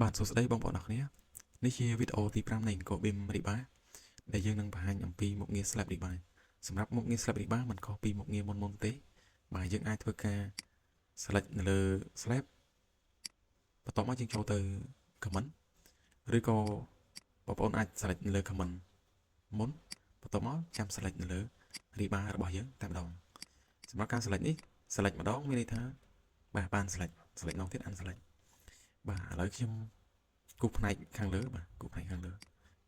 បាទសួស្តីបងប្អូនអរគ្នានេះជាវីដេអូទី5នៃ Anchor BIM Rebar ដែលយើងនឹងបង្ហាញអំពីមុខងារ Slab Rebar សម្រាប់មុខងារ Slab Rebar មិនខុសពីមុខងារមុនមុនទេបាទយើងអាចធ្វើការ select នៅលើ slab បន្ទាប់មកយើងចូលទៅ command ឬក៏បងប្អូនអាច select នៅលើ command មុនបន្ទាប់មកចាំ select នៅលើ rebar របស់យើងតែម្ដងសម្រាប់ការ select នេះ select ម្ដងមានន័យថាបាទបាន select select ម្ដងទៀត unselect បាទឥឡូវខ្ញុំគូសផ្នែកខាងលើបាទគូសផ្នែកខាងលើ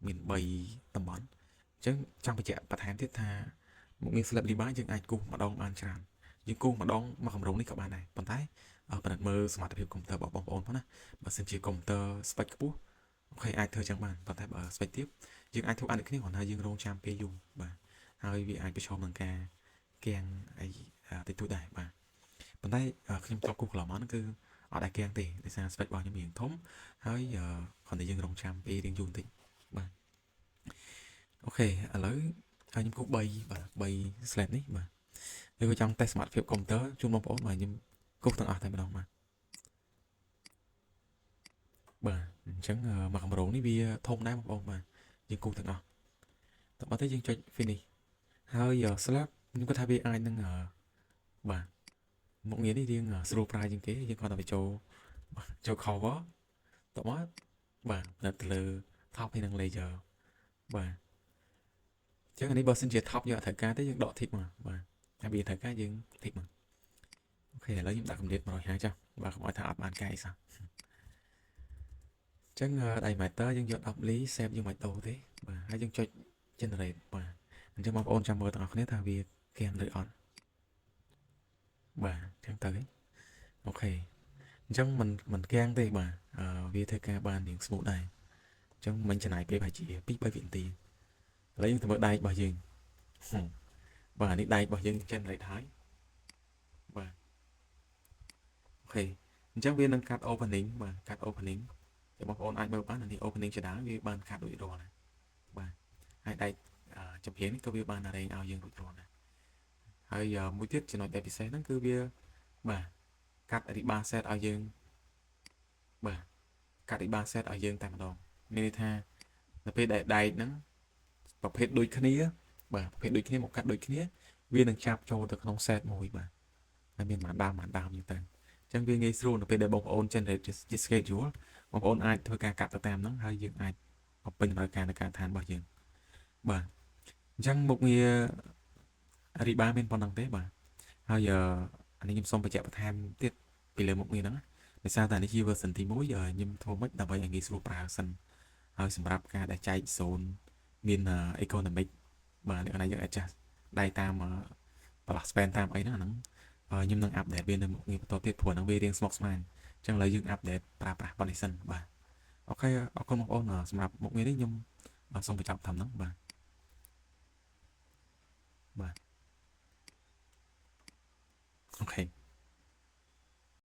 មាន3តំបន់អញ្ចឹងចង់បញ្ជាក់បន្ថែមទៀតថាមុខងារ slab rebar យើងអាចគូសម្ដងបានច្រើនយើងគូសម្ដងមកកម្រងនេះក៏បានដែរប៉ុន្តែពិនិត្យមើលសមត្ថភាពកុំព្យូទ័ររបស់បងប្អូនផងណាបើសិនជាកុំព្យូទ័រ spec ខ្ពស់OK អាចធ្វើចឹងបានប៉ុន្តែបើ spec ទាបយើងអាចធ្វើអានដូចគ្នាគ្រាន់តែយើងរងចាំពេលយូរបាទហើយវាអាចប្រឈមនឹងការគាំងអីតិចតួចដែរបាទប៉ុន្តែខ្ញុំធ្លាប់គូសកន្លងមកហ្នឹងគឺអត់ដែលគាំងទេដោយសារ spec របស់ខ្ញុំរៀងធំហើយគ្រាន់តែយើងរងចាំពេលរៀងយូរបន្តិចបាទ OK ឥឡូវហើយខ្ញុំគូស3បាទ3 slab នេះបាទឬក៏ចង់តេស្តសមត្ថភាពកុំព្យូទ័រជូនបងប្អូនបាទខ្ញុំគូសទាំងអស់តែម្ដងបាទបាទអញ្ចឹងមកកម្រងនេះវាធំដែរបងប្អូនបាទយើងគូសទាំងអស់តោះទៅយើងចុច finish ហើយ slab ខ្ញុំគាត់ថាវាអាចនឹងបាទមុខងារនេះរៀងស្រួលប្រើជាងគេយើងគាត់តែបញ្ចូលចូល cover តោះមកបាទនៅទៅលើ top ហើយនឹង layer បាទអញ្ចឹងអានេះបើសិនជា top យើងអត់ត្រូវការទេយើងដក tick មកបាទហើយវាត្រូវការយើង tick មក OK ឥឡូវខ្ញុំដាក់កម្រិត150ចាស់បាទកុំឲ្យថាអត់បានកែអីសោះអញ្ចឹង diameter យើងយក10លី shape យើងមិនដូរទេបាទហើយយើងចុច generate បាទអញ្ចឹងបងប្អូនចាំមើលទាំងអស់គ្នាថាវាគាំងឬអត់បាទអញ្ចឹងទៅOK អញ្ចឹងមិនមិនគាំងទេបាទអឺវាធ្វើការបានរៀង smooth ដែរអញ្ចឹងមិនចំណាយពេលប្រហែលជា2 3វិនាទីឥឡូវយើងទៅមើលដែករបស់យើងបាទនេះដែករបស់យើង generate ហើយបាទ OK អញ្ចឹងវានឹងកាត់ opening បាទកាត់ opening ចាំបងប្អូនអាចមើលបានអានេះ opening ជាដើមវាបានកាត់រួចរាល់ហើយបាទហើយដែកចំហៀងនេះក៏វាបានរែងឲ្យយើងរួចរាល់ដែរហើយមួយទៀតចំណុចដែលពិសេសហ្នឹងគឺវាបាទកាត់ rebar set ឲ្យយើងបាទកាត់ rebar set ឲ្យយើងតែម្ដងមានន័យថានៅពេលដែលដែកហ្នឹងប្រភេទដូចគ្នាបាទប្រភេទដូចគ្នាមកកាត់ដូចគ្នាវានឹងចាប់ចូលទៅក្នុង set មួយបាទហើយមានមួយដើមមួយដើមអញ្ចឹងទៅអញ្ចឹងវាងាយស្រួលនៅពេលដែលបងប្អូន generate ជា schedule បងប្អូនអាចធ្វើការកាត់ទៅតាមហ្នឹងហើយយើងអាចបំពេញតម្រូវការនៅការដ្ឋានរបស់យើងបាទអញ្ចឹងមុខងារ rebar មានប៉ុណ្ណឹងទេបាទហើយអានេះខ្ញុំសូមបញ្ជាក់បន្ថែមទៀតពីលើមុខងារហ្នឹងដោយសារតែនេះជា version ទី1ខ្ញុំធ្វើម៉េចដើម្បីឲ្យងាយស្រួលប្រើសិនហើយសម្រាប់ការដែលចែក zone មាន economic បាទលក្ខណៈយើង adjust ដៃតាមប្រឡោះ span តាមអីហ្នឹងអាហ្នឹងខ្ញុំនឹង update វានៅមុខងារបន្តទៀតព្រោះហ្នឹងវារៀងស្មុគស្មាញអញ្ចឹងឥឡូវយើង update ប្រើប្រាស់ប៉ុណ្នេះសិនបាទ OK អរគុណបងប្អូនសម្រាប់មុខងារនេះខ្ញុំសូមបញ្ចប់តាមហ្នឹងបាទបាទ OK។